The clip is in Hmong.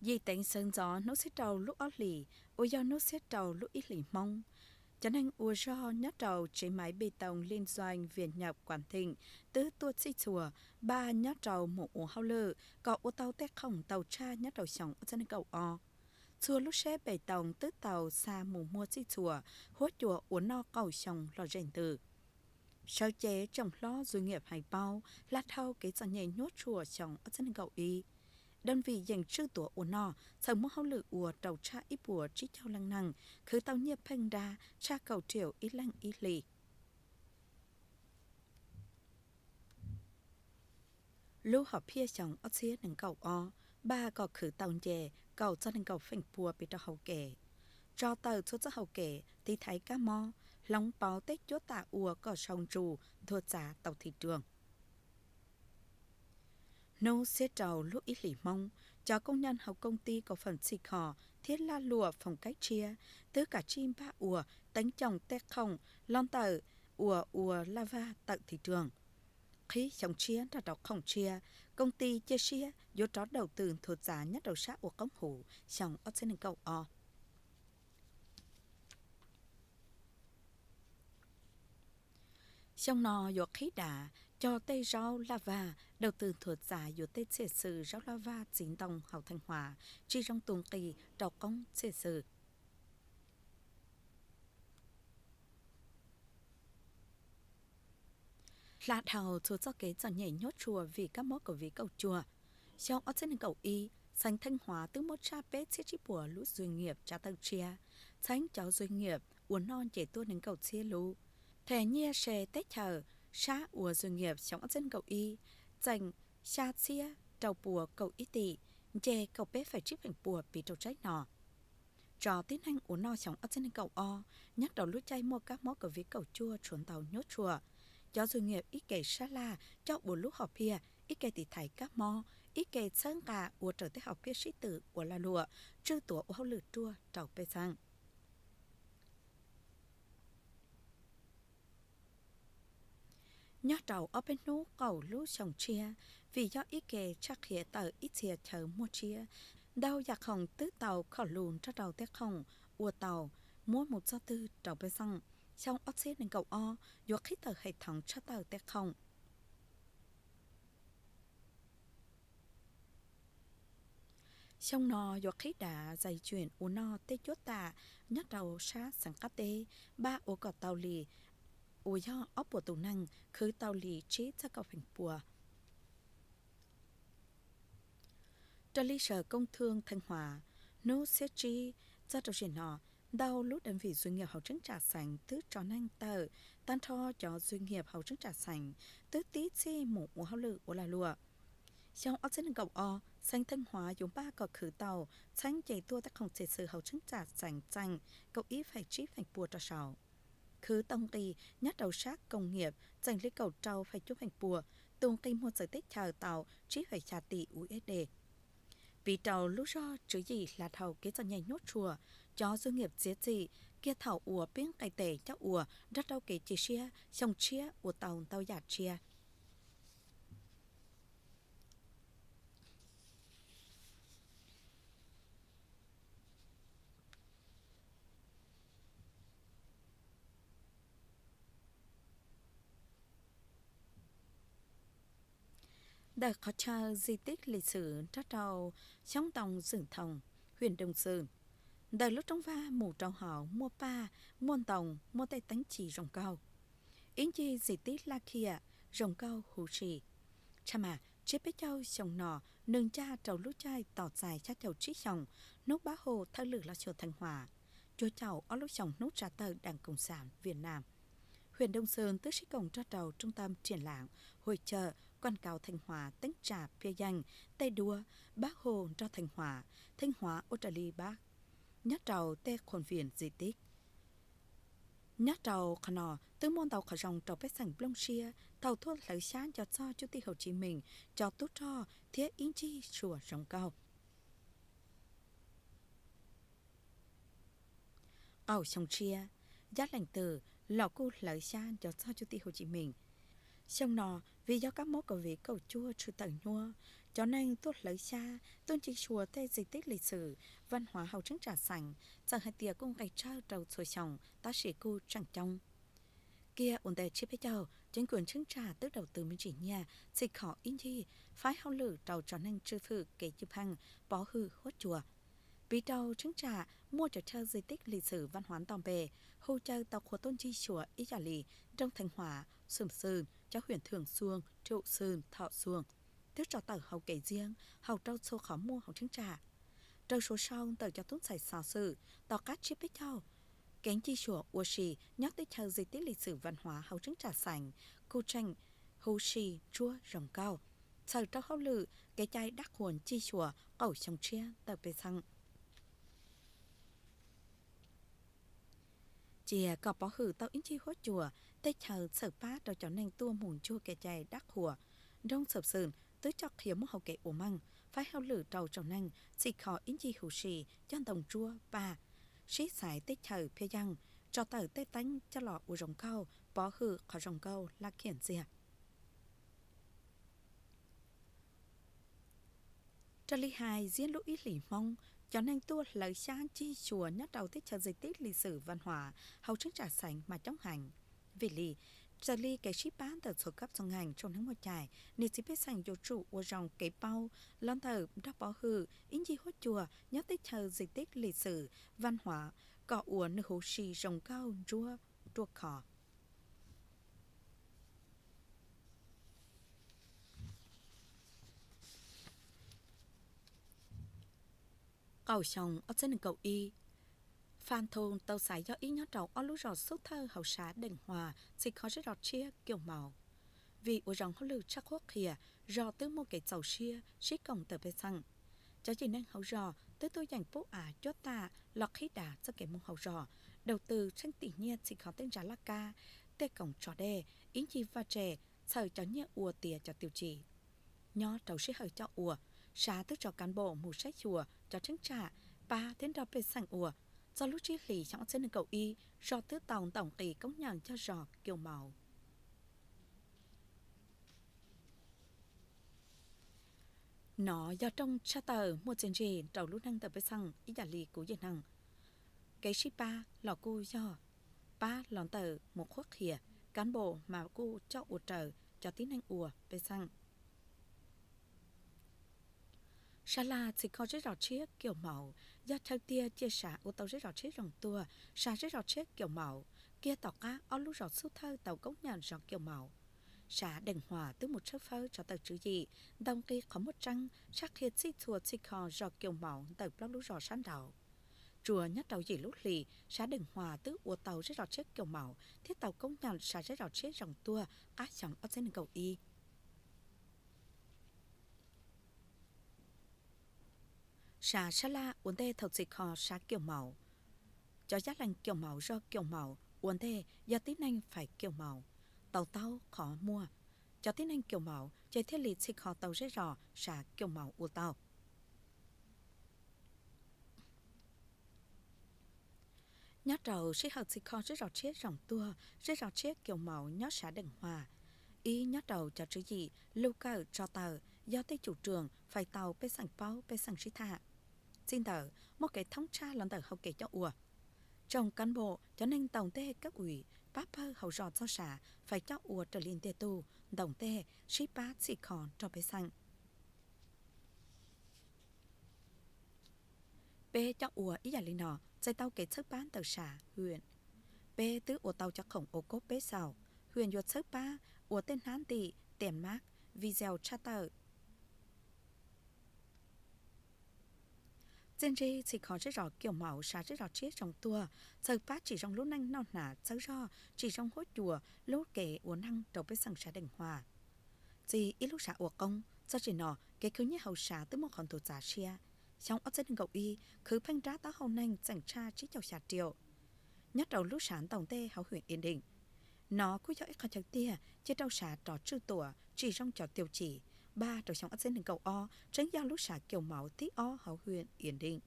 Yim teev sawv ntxov hnub xiab rau lub ob hlis, uas yog hnub xiab rau lub ib hlis Hmoob, cov neeg ua zog nyob rau tsev maiv pes toos Liên Doanh Việt Nhật Quảng Thịnh twb tuaj txhij txhua npaj nyob rau mus ua hauj lwm kom ua tau tej khoom ntau tshaj nyob rau xyoo ob txhiab nees nkaum ob. Txhua lub seb pes toos twb tau xa mus muag txhij txhua huab cua ua noj qaum xyoo los ze ntws. Sawv cev tsoom hlob Doanh nghiệp Hais Paub hla dhau kev txom nyem nyuaj tshua xyoo ob txhiab nees nkaum ib. Đơn vị yeem tswj tuav ua noj txhawm muaj hauj lwm ua rau tshaj ib puas tsib caug leej neeg, khwv tau nyiaj pheej nrab tshaj kaum triệu ib leej ib hlis. Lub hom phiaj xyoo ob txhiab nees nkaum ob npaj kom khwv tau nce kaum txog nees nkaum feem pua pes rau hau kev, tso tawm txhua txoj hau kev tiv thaiv kab mob, hloov pauv tej cuab tam ua kom sau ntsus nthuav txav tau thị trường. Hnub xiab rau lub ib hlis Hmoob, cov công nhân hauv công ty cổ phần Xi Kho thiab lag luam Phòng Cách tshiab twb kav tsij npaj ua teev coom tej khoom los ntawm uas ua laj vag tawm thị trường. Qhib xyoo tshiab nrog rau khoom tshiab, công ty cia siab yuav rov đầu tư nthuav txav nyob rau sab ua qoob huv xyoo ob txhiab nees nkaum ob. Xyoo no yuav qhib dav cog tej zaub laj vag, đầu tư nthuav txav yuav tej txiaj xwm zaub laj vag txiv ntoo hauv Thanh Hóa tsis zoo tus nqi rau qoob txiaj xwm. Hla dhau txhua txoj kev txom nyem nyuaj tshua vim kab mob Covid kaum cuaj, xyoo ob txhiab nees nkaum ib, xeev Thanh Hóa twb muaj tshaj peb txhiab tsib puas lub doanh nghiệp tsav tawm tshiab, txheeb cov doanh nghiệp ua noj nce tuaj nees nkaum txhiab lub. Them nyiaj se teb chaws sab ua doanh nghiệp xyoo ob txhiab nees nkaum ib txeem xya txhiab rau puas kaum ib tim, nce kaum peb feem tsib feem pua pes rau tsaib no. Tso tib neeg ua noj xyoo ob txhiab nees nkaum ob nyob rau lub caij muaj kab mob Covid kaum cuaj tshuav ntau nyuaj tshua, cov doanh nghiệp ib ke sab laj coj ua lub hom phiaj, ib ke tiv thaiv kab mob, ib ke txhawb nqa ua raws tej hom phiaj sib tw ua lag luam tswj tuav ua hauj lwm ruaj rau pej xeem. Nyob rau ob peb hnub qaum lub xyoo tshiab, vim yog ib ke tshaj qhia tawm ib txhia chaw muaj tshiab, ntau yam khoom twb tau khom lus nrog rau tej khoom ua tau muab mus txog twg rau pej xeem, xyoo ob txhiab nees nkaum ob yuav qhib tawm hệ thống tshaj tawm tej khoom. Xyoo no yuav qhib dav dây chuyền ua noj tej cuab tam nyob rau sab xeev qab teb npaj ua kom tau li uas yog ob puas tus neeg khwv tau li tsib txog kaum feem pua. Raws li Sở Công Thương Thanh Hóa, hnub xiab tsib txog rau zaum no, ntau lub đơn vị doanh nghiệp hauv cheeb tsam xeev twb tso neeg tawm, tag nrho cov doanh nghiệp hauv cheeb tsam xeev twb tib txhij mus ua hauj lwm ua lag luam. Xyoo ob txhiab nees nkaum ob, xeev Thanh Hóa yuav npaj kom khwv tau txheeb nce tuaj tej khoom txiaj xwm hauv cheeb tsam xeev txeem kaum ib feem tsib feem pua rau saum, khwv tau nqi nyob rau sab công nghiệp txeem li kaum rau feem cuaj feem pua, tus nqi muag txawv teb chaws tau tsib feem xya tỷ USD. Piv rau lub zog tswv yim hla dhau kev txom nyem nyuaj tshua, cov doanh nghiệp txiav txim kiag thaum uas pib nqe tes coj ua nrog rau kev cia siab xyoo tshiab ua tau ntau yam tshiab. Ntawm qhov chaw di tích lịch sử nrog rau xyoob ntoo Dưm Thong, huyện Đông Sơn, ntawm lub rooj vag mus rau hauv muaj paj, muaj ntoo, muaj tej teeb ci zoo nkauj. Ib ncig di tích laj khiam zoo nkauj huv si. Tshaj mas tsiab peb caug xyoo no nws ncaj rau lub caij tos txais xya caum tsib xyoos hnub Bác Hồ thawj lwm los xyuas Thanh Hóa, cuaj caum ob lub xyoos hnub tsa tawm Đảng Cộng sản Việt Nam. Huyện Đông Sơn twb sib koom nrog rau Trung tâm Triển lãm Hội chợ Quảng cáo Thanh Hóa teeb tsa phiaj yeej, tej duab Bác Hồ nrog Thanh Hóa, Thanh Hóa ua raws li Bác nyob rau tej khuôn viên di tích. Nyob rau qhov no twb muaj ntau qhov zoo rau pej xeem nplooj siab thaum tuaj hlawv xyab nco txog Cuj Tij Hồ Chí Minh cov tub rog thiab ib ncig sua zoo nkauj. Qaum xyoo tshiab, Yab Leej Twm los kuj hlawv xyab nco txog Cuj Tij Hồ Chí Minh. Xyoo no, Vim yog kab mob COVID kaum cuaj tshwm tawm nyuaj, cov neeg tuaj hlawv xyab, tuaj ncig xyuas tej di tib lis xwm, vaj huav hauv cheeb tsam xeem, txawm hais tias kuj nqis tsawg rau txhua xyoo tab sis kuj tseem coob. Kiag ua ntej tshiab peb caug, ceev kws cheeb tsam twb daus tw me ntsis nyiaj txhim kho ib ncig faib hauj lwm rau tsom neeg tswj fwm kev cim pheej pov hwm huab cua. Piv rau cheeb tsam muaj cov chaw di tib lis xwm vaj huav nto npe, hu caw tau qhua tuaj ncig xyuas ib yam li nroog Theev Huav, Xoom Xoom, cov hwm Thwm Xuam, Thum Xoom, Thom Xuam, twb tso tawm hauv kev ntxiab haum rau txhua qhov muaj hauv cheeb tsam. Raws suav sau ntawm cov tub ntxhais xov xwm, tom qab tshiab peb caug, kev ncig xyuas ua si nyob teb chaws di tib lis xwm vaj huav hauv cheeb tsam xeem kuj tseem huv si ntsuab zoo nkauj, txhawm rau hauj lwm kev cai dab qhuas ncig xyuas qaum xyoo tshiab ntawm pej xeem. Cia kom pov hwm tau ib ncig huab cua, tej chaw txhawm pab rau cov neeg tuaj mus ncig kev cai dab qhuas. Nroog Xoom Xoom twb coj qhia muaj hauv kev ua meej, faib hauj lwm rau tsom neeg txhim kho ib ncig huv si, coj ntoo ntsuab paj, sib xaiv tej chaw phiaj yeej, tso tawm tej teeb coj los ua zoo nkauj, pov hwm qhov zoo nkauj laj khiam ntxiag. Raws li hais ziab lub ib hlis Hmoob, cov neeg tuaj hlawv xyab ncig xyuas nyob rau teb chaws di tib lis xwm vaj huav hauv cheeb tsam xeem mas coob heev. Vim li, raws li kev sib pab ntawm txhua kab txhua ngeeg tsoom neeg muaj cai, niam txiv pej xeem yuav tsum ua zoo kev paub los ntawm nrog pov hwm ib ncig huab cua nyob teb chaws di tib lis xwm vaj huav kom ua nws huv si zoo nkauj ntsuab ruaj khov. Qaum xyoo ob txhiab nees nkaum ib, Fas Thoo tau xaiv yog ib nyob rau ob lub zos xub thawj hauv sav Deem Hua txhim kho zej zos tshiab Kiaus Maus. Vim ua zoo hauj lwm tshaj qhuab qhia, zos twb muaj kev txaus siab sib koom ntawm pej xeem. Cov yim neeg hauv zos twb tuaj yeem pub av cuab tam los qhib das txoj kev mus hauv zos, daus tw tsheej tim nyiaj txhim kho tej ntsa laj kab, tej koom tso dej, ib ncig vaj tse, txhawm cov nyiaj ua tiav cov tium cis. Nyob rau sij hawm coj ua, sav twb tso kas npos mus saib xyuas cov cheeb tsam pab thiab nrog pej xeem ua. Txog lub tsib hlis xyoo ob txhiab nees nkaum ib, zos twb tau ntaus nqi koob nyam cog zos Kiaus Maus. Nov yog rooj tshaj tawm muaj txiaj ntsig rau lub neej ntawm pej xeem ib yam li kuv yeej hais. Kev sib pab los kuj yog pab los ntawm mus qhuab qhia, kas npos mas kuj coj ua raws cov tib neeg ua pej xeem. Sab laj txhim kho zej zos tshiab Kiaus Maus yog chaw tiag cia sav ua tau zej zos tshiab zoo tuag, sav zej zos tshiab Kiaus Maus. Kiag tom qab ob lub zos xub thawj tau koob nyam zos Kiaus Maus, sav Deem Hua twb mus tshawb fawb tso tawm tswv yim, ntaus nqi qhov muaj tseeb, tshaj qhia txhij txhua txhim kho zos Kiaus Maus ntawm plaub lub zos sab nraud. Tsuas nyob rau yim lub hlis, sav Deem Hua twb ua tau zej zos tshiab Kiaus Maus thiab tau koob nyam sav zej zos tshiab zoo tuag qab xyoo ob txhiab nees nkaum ib. Sav sab laj ua ntej thaum txhim kho sav Kiaus Maus, cov yab lees Kiaus Maus zos Kiaus Maus ua ntej yog tib neeg fais Kiaus Maus, tau taub qhov muaj. Cov tib neeg Kiaus Maus ces thiaj li txhim kho tau zej zos sav Kiaus Maus ua tau. Nyob rau sij hawm txhim kho zej zos tshiab zoo tuag, zej zos tshiab Kiaus Maus nyob sav Deem Hua, ib nyob rau cov tswv yim lug kawm tso tawm yog tej cum rwm fais tau pej xeem paub pej xeem sib tham. Txij ntawd muaj kev thoob tshaj los ntawm hauv kev coj ua. Tsoom kas npos cov neeg ntaus ntej kab uis pab pawg hauv zos txog sav fais coj ua raws li ntiag tug ntaus ntej sib pab txhim kho nrog pej xeem. Peb coj ua ib yam li no txais tau kev txhawb pab ntawm sav hwm. Peb twb ua tau cov khoom ua kob peb xaus, hwm yuav txhawb pab ua tej hnab ntim, tem mab, video tshaj tawm. Txiaj ntsig txhim kho zej zos Kiaus Maus sav zej zos tshiab zoo tuag, txhawb pab tsim zoo lub neej noj hnav txhawb zog, tsim zoo huab cua, lub kev ua neej rau pej xeem sav Deem Hua. Txij ib lub sav ua qoob txog tsim no, kev khwv nyiaj hauv sav twb muaj qhov ntug txav siab. Xyoo ob txhiab nees nkaum ib, khwv pheej rab taub hau neeg txeem tshaj tsib caug xya riaum. Nyob rau lub sav ntaus ntej hauv hwm Iab Deem, nov kuj yog ib qhov chaw tiag cia rau sav rov tswj tuam tsim zoo cov tiaum cim, npaj rau xyoo ob txhiab nees nkaum ob tseeb yog lub sav Kiaus Maus thib ob hauv hwm Iab Deem.